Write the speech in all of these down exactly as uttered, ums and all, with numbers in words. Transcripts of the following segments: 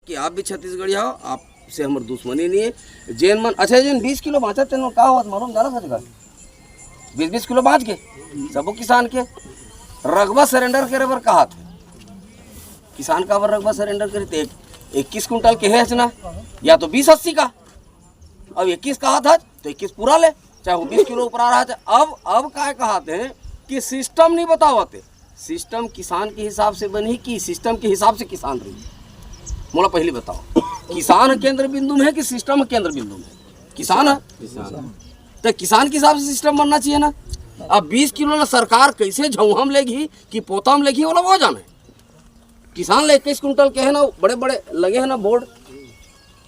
कि आप भी छत्तीसगढ़िया हो, आपसे हमर दुश्मनी नहीं है। जेन मन, अच्छा, जेन बीस किलो बाँचत, तेन मन का होवत, मालूम, जाना सच का? बीस बीस किलो बाँच के सबो किसान के रकबा सरेंडर करे बर कहात हे। किसान काबर रकबा सरेंडर करी? ते इक्कीस कुंटल के हे ना, या तो बीस अस्सी का, अब इक्कीस कहात हे तो इक्कीस पूरा ले, चाहे वो बीस किलो ऊपर आ रहा है। अब अब काय कहात हे कि सिस्टम नहीं बतावत हे। सिस्टम किसान के हिसाब से बनही कि सिस्टम के हिसाब से किसान रही? मोला पहली बताओ, किसान केंद्र बिंदु में है कि सिस्टम केंद्र बिंदु में है? किसान है। तो किसान के हिसाब से सिस्टम बनना चाहिए ना। अब बीस किलो ला सरकार कैसे झउहा में लेगी कि पोता में लेगी, वो लोग वो जाने। किसान ले इक्कीस कुंटल के है ना, बड़े बड़े लगे हैं ना बोर्ड,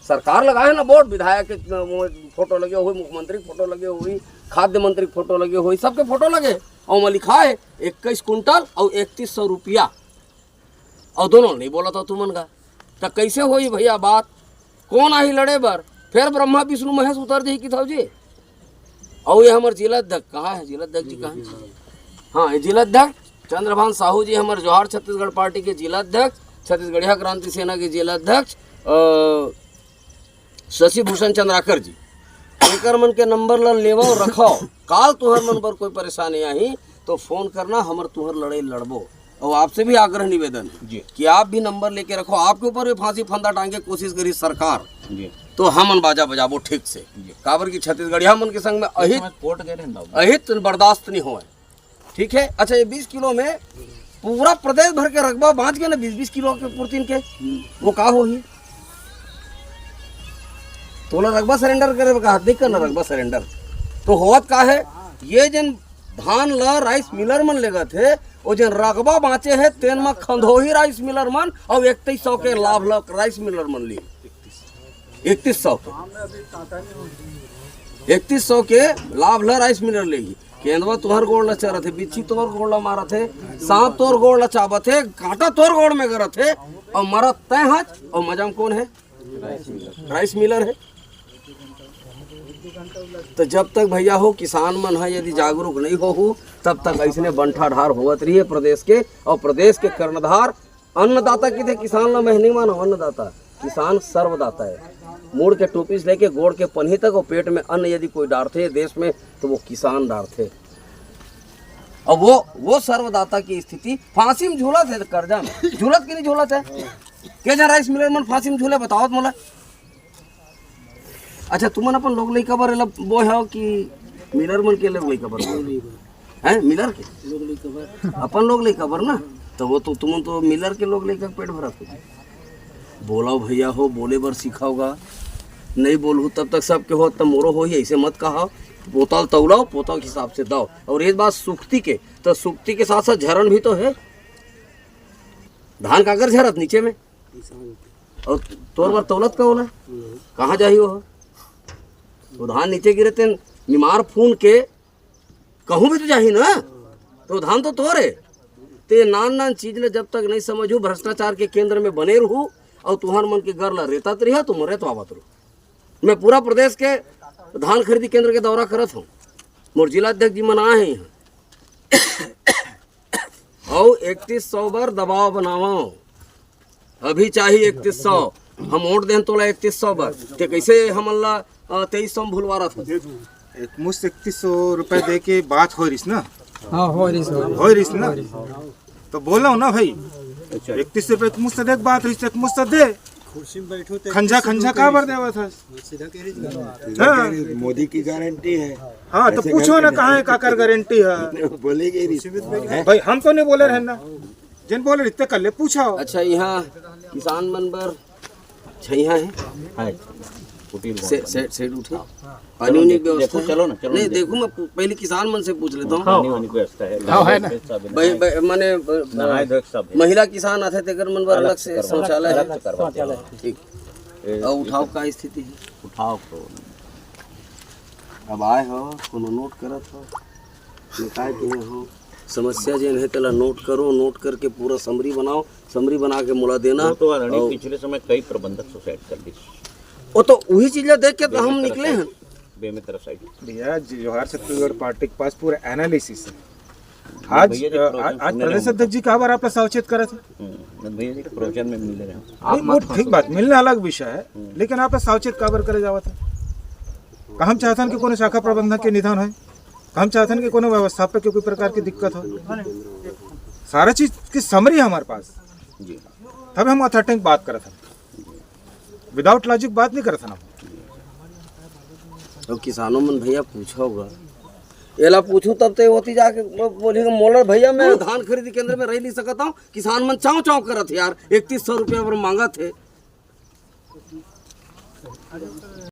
सरकार लगाए है ना बोर्ड, विधायक के, अ, वो फोटो लगे हुए, मुख्यमंत्री के फोटो लगे हुई, खाद्य मंत्री के फोटो लगे हुई, सबके फोटो लगे, और वहाँ लिखा है इक्कीस कुंटल और इकतीस सौ रुपया, और दोनों नहीं बोला था तुमन का, तो कैसे होई भैया बात? कौन आही लड़े बर? फिर ब्रह्मा विष्णु महेश उतर जाही किथाव जी। और ये हमर जिला अध्यक्ष कहाँ है? जिला अध्यक्ष जी कहाँ है? हाँ, ये जिला अध्यक्ष चंद्रभान साहू जी, हमर जोहार छत्तीसगढ़ पार्टी के जिला अध्यक्ष, छत्तीसगढ़िया क्रांति सेना के जिला अध्यक्ष, अ, शशि भूषण चंद्राकर जी, एकर मन के नंबर ला लेवव, रखव। काल तुहर मन बर कोई परेशानी आही तो फोन करना, हमर तुहर लड़ाई लड़बो। और आपसे भी आग्रह निवेदन है जी। कि आप भी नंबर लेके रखो, आपके ऊपर भी फांसी फंदा टांगे कोशिश करी सरकार, जी। तो हमन बाजा बजाबो ठीक से। जी। काबर कि छत्तीसगढ़िया मन के संग में अहित, कोर्ट गए रहे ना। अहित बर्दाश्त नहीं होए। ठीक है, अच्छा, ये बीस किलो में पूरा प्रदेश भर के रकबा बाँच गए ना, बीस बीस किलो के पूर्तिन के, वो का होही? तोला रकबा सरेंडर करे बर कहा, देख कर ना रकबा सरेंडर। तो होवत का है, ये जन धान ला राइस मिलर मन लेगत हे, वो जन रकबा बाँचे हे, तेन म खंधोही राइस मिलर मन और इकतीस सौ के लाभ ला राइस मिलर मन ली। इकतीस सौ के, इकतीस सौ के लाभ ला राइस मिलर लेही। केंदवा तोहर गोड़ ला चरत हे, बिच्छी तोहर गोड़ ला मारत हे, सांप तोहर गोड़ ला चाबत हे, कांटा तोहर गोड़ में गरत हे, और मरत तय हच, और मजा में कौन है? राइस मिलर है। तो जब तक भैया हो, किसान मन ह यदि जागरूक नहीं होहू, तब तक ऐसने बंठाढार होवत रही है प्रदेश के, और प्रदेश के कर्णधार अन्नदाता किथे, किसान ला मैं नहीं मानव अन्नदाता, किसान सर्वदाता है। मूड़ के टोपी से लेके गोड़ के पन्ही तक, और पेट में अन्न यदि कोई डारथे देश में, तो वो किसान डारथे। अब वो, वो सर्वदाता की स्थिति, फांसी में झूलत है, कर्जा में झूलत कि नहीं झूलत है? के जन राइस मिलर मन फांसी में झूले, बतावत मोला। अच्छा, तुमन अपन लोग लइका बर एला बोए हव कि मिलर मन के लोग लइका बर? हैं, मिलर के? लोग लइका बर। अपन लोग लइका बर ना, तो वो तो तुमन तो मिलर के लोग लइका के पेट भरत हो। बोलाओ भैया हो, बोले बर सिखाओगा, नहीं बोलहू तब तक सबके हो, तब मोरो होही, ऐसे मत कहा। पोता ल तौलाओ, पोता के हिसाब से दाओ। और एक बात सुक्ति के, तो सुक्ति के साथ साथ झरन भी तो है। धान काकर झरत नीचे में, और तोर बर तौलत का होला? कहाँ जाही वो? वो धान नीचे गिरे तेन निमार फून के कहूँ भी तो जाही ना, तो धान तो तोरे। ते नान नान चीज ले जब तक नहीं समझू, भ्रष्टाचार के केंद्र में बने रहू, और तुहर मन के गर ला रेतत रहिया, तो मोरे तो आवत रहू। मैं पूरा प्रदेश के धान खरीदी केंद्र के दौरा करत हूँ, मोर जिला अध्यक्ष जी मन आए हैं यहाँ। अउ इकतीस सौ बर दबाव बनावव। अभी चाही इकतीस सौ। हम वोट देन तोला इकतीस सौ बर, ते कैसे हमन ला, अ, तेईस सौ में भुलवा रहा था? एक मुश्त इकतीस सौ रुपए दे के बात हो रहीस ना? हाँ, हो रहीस, हो रहीस। हो रहीस ना? तो बोलो ना भाई, इकतीस सौ रुपए एक मुश्त दे के बात रहीस, एक मुश्त दे। कुर्सी में बैठो तो खंजा, खंजा का बर देवा था? सीधा कह रही थी। हाँ। मोदी की गारंटी है। हाँ, तो ऐसे पूछो ना, कहाँ है, काकर गारंटी है? बोलेगी नहीं। भाई, हमको नहीं बोले रहना। जिन बोले रहते कर ले, पूछो। अच्छा, यहाँ किसान मन बर छइहाँ है? है। कुटीर से, से, सेट उठे? पानी उनी के व्यवस्था देखो, है? चलो ना, चलो नहीं, ना, देखो, मैं पू-, पहले किसान मन से पूछ लेता हूँ। पानी वानी की व्यवस्था है। हाँ, है ना। भाई, भाई, माने, अ, नहाए धोए के सब है। महिला किसान आथे, तेकर मन बर अलग से शौचालय है? अलग से करवा देंगे। ठीक। ए, अउ उठाव का स्थिति है? उठाव तो अब आए हो, कोनो नोट करत हो, निकाय के हो, समस्या जेन है, तेला नोट करो, नोट करके पूरा समरी बनाओ, समरी बना के मोला देना। वो तो already और पिछले समय कई प्रबंधक सुसाइड कर दी। वो तो वही चीज ला देख के तो हम निकले हैं। बेमेतरा साइड। भैया, जोहार छत्तीसगढ़ पार्टी के पास पूरा एनालिसिस है। आज भैया जी, अ, प्रवचन आज आज सुने रहे प्रदेश होंगे। अध्यक्ष जी काबर आप ला सावचेत करत हे? हम्म, भैया जी के प्रवचन में मिले रहे। नहीं, वो ठीक बात, मिलना अलग विषय है, लेकिन आप ला सावचेत काबर करे जावत हे? का हम चाहथन कि कोनो शाखा प्रबंधक के निधन होय? का हम चाहथन कि कोनो व्यवस्थापक के कोई प्रकार की दिक्कत हो? सारा चीज की समरी है हमारे पास, जी। तब हम अथेंटिक बात करत हन, विदाउट लॉजिक बात नहीं करत हन हम। तो किसानों मन भैया पूछा होगा, एला पूछू तब तो ओती जाके बोली कि मोला भैया, मैं धान खरीदी केंद्र में रह नहीं सकता हूँ, किसान मन चाव चाव करत हे यार, इकतीस सौ रुपया बर मांगत हे।